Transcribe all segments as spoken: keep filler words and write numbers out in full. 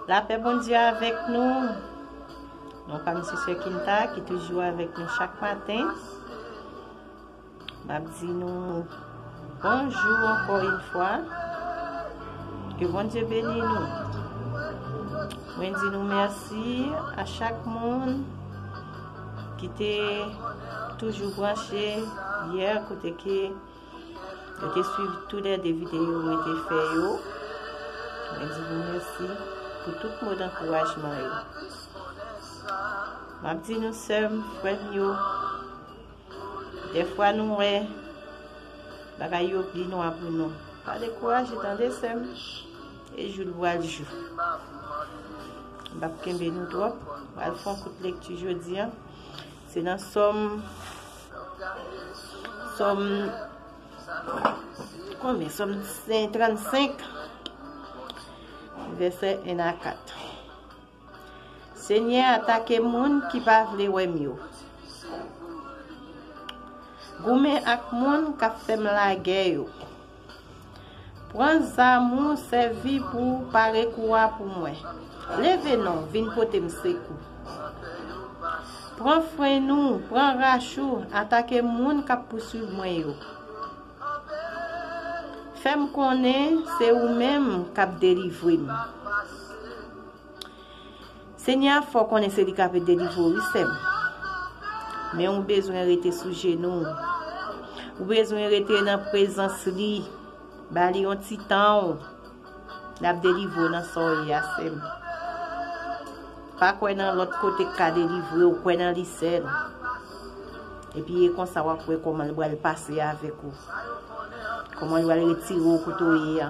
Lapè Bondye avèk nou. Non pa m se Sè Kinta ki toujou avèk nou chak maten. M ap di nou bonjou ankò yon fwa. Ke Bondye beni nou. Mwen di nou mèsi a chak moun ki te toujou branche yè kote ke yo te swiv tou lè de videyo mwen te fè yo. Mwen di nou mèsi pou tout mo dankourajman yo. M ap di nou sè m, frè m yo, dèfwa nou wè bagay yo pli nwa pou nou. Pa dekouraje tande sè m. E jou l pral jou. M p ap kenbe nou twòp. M pral fè yon kout lekti jodi a. Se nan Sòm, Sòm, konbyen? Sòm sen, trannsenk, vèsè en a kat. Senyè atake moun ki pa vle wè m yo. Goumen ak moun k ap fè m lagè yo. Pran zam ou sèvi pou w pare kou a pou mwen. Leve non, vin pote m sekou. Pran frenn ou, pran rach ou, atake moun k ap pouswiv mwen yo. Fè m konnen se ou menm k ap delivre m. Senyè a fè w konnen se li k ap delivre w, wi, sè m. Men ou bezwen rete sou jenou w. Ou bezwen rete nan prezans li. Ba li yon ti tan w. L ap delivre w nan sa w ye a, sè m. Pa kwè nan lòt kote k ka delivre w, kwè nan li sèl. Epi e konsa w ap wè kòman l pral pase avèk ou. Kòman l pral retire w kote w ye a.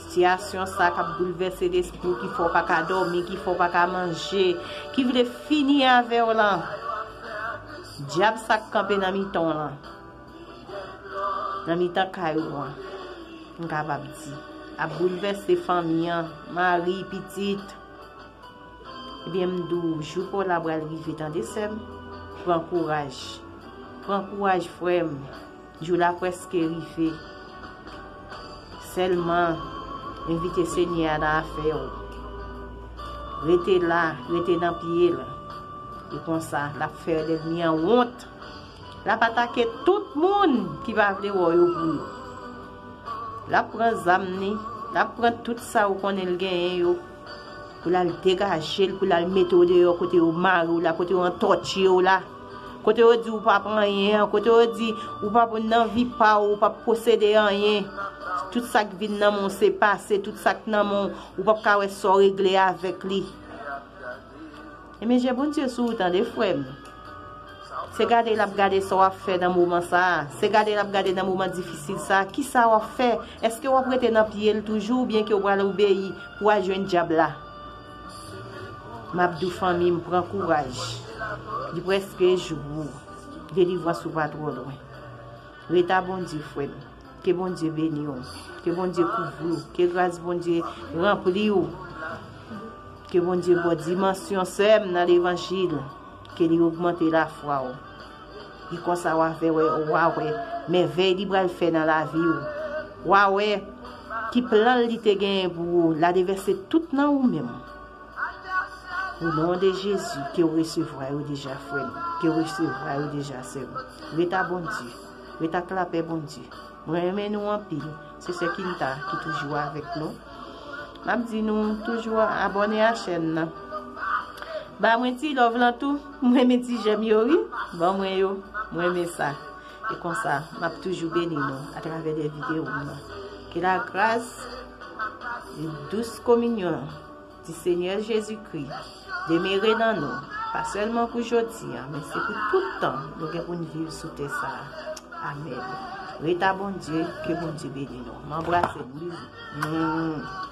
Sitiyasyon sa k ap boulvèse lespri w, ki fè w pa ka dòmi, ki fè w pa ka manje, ki vle fini avè w lan. Dyab sa k kanpe nan mitan w lan, nan mitan kay ou an, m kapab di, ap boulvèse fanmi an, mari, pitit. Ebyen, m di w, jou pa w la pral rive, tande, sè m. Pran kouraj. Pran kouraj, frè m. Jou la prèske rive. Sèlman, envite Senyè a nan afè w. Rete la, rete nan pye l. E konsa, l ap fè lènmi an wont. L ap atake tout moun ki pa vle wè w yo pou yo. L ap pran zam li, l ap pran tout sa ou konnen l genyen yo. Pou l al degaje l, pou l al mete w deyò kote yo mare w la, kote yo antòtye w la. Kote yo di ou p ap anyen an, kote yo di ou p ap nan vi pa w, ou p ap posede anyen. Tout sa k vin nan men w se pase, tout sa k nan men w, ou p ap ka wè sa w regle avèk li. Ebyen, je Bondye sou ou, tande, frè m. Se gade l ap gade sa w ap fè nan moman sa a. Se gade l ap gade nan moman difisil sa a. Kisa w ap fè? Èske w ap rete nan pye l toujou oubyen ke w pral obeyi pou w al jwenn dyab la? M ap di w, fanmi m, pran kouraj. Li prèske jou. Delivrans ou pa twò lwen. Rete a Bondye, frè m. Ke Bondye beni w. Ke Bondye kouvri w. Ke gras Bondye ranpli w. Ke Bondye ba w dimansyon, sè m, nan levanjil. Ke li ogmante lafwa w. Li konsa w a fè wè, w a wè mèvèy li pral fè nan lavi w. W a wè ki plan li te genyen pou ou. L a devèse tout nan ou menm. O non de Jezi, ke w resevwa yo deja, frè m. Ke w resevwa yo deja, sè m. Ret a Bondye. Ret ak lapè Bondye. Mwen renmen nou anpil. Se sè Kinta ki toujou avèk nou. M ap di nou toujou abòne a chèn nan. Ba mwen ti love lan tou. Mwen renmen ti jèm yo, wi. Ban mwen yo. Mwen renmen sa. E konsa, m ap toujou beni nou atravè de videyo m nan. Ke la gras e dous kominyon di Senyè Jezikri demere nan nou, pa sèlman pou jodi a, men se pou tout tan nou gen pou n viv sou tè sa a. Amèn. Ret a Bondye, ke Bondye beni nou. M anbrase nou. Bizou. Mm.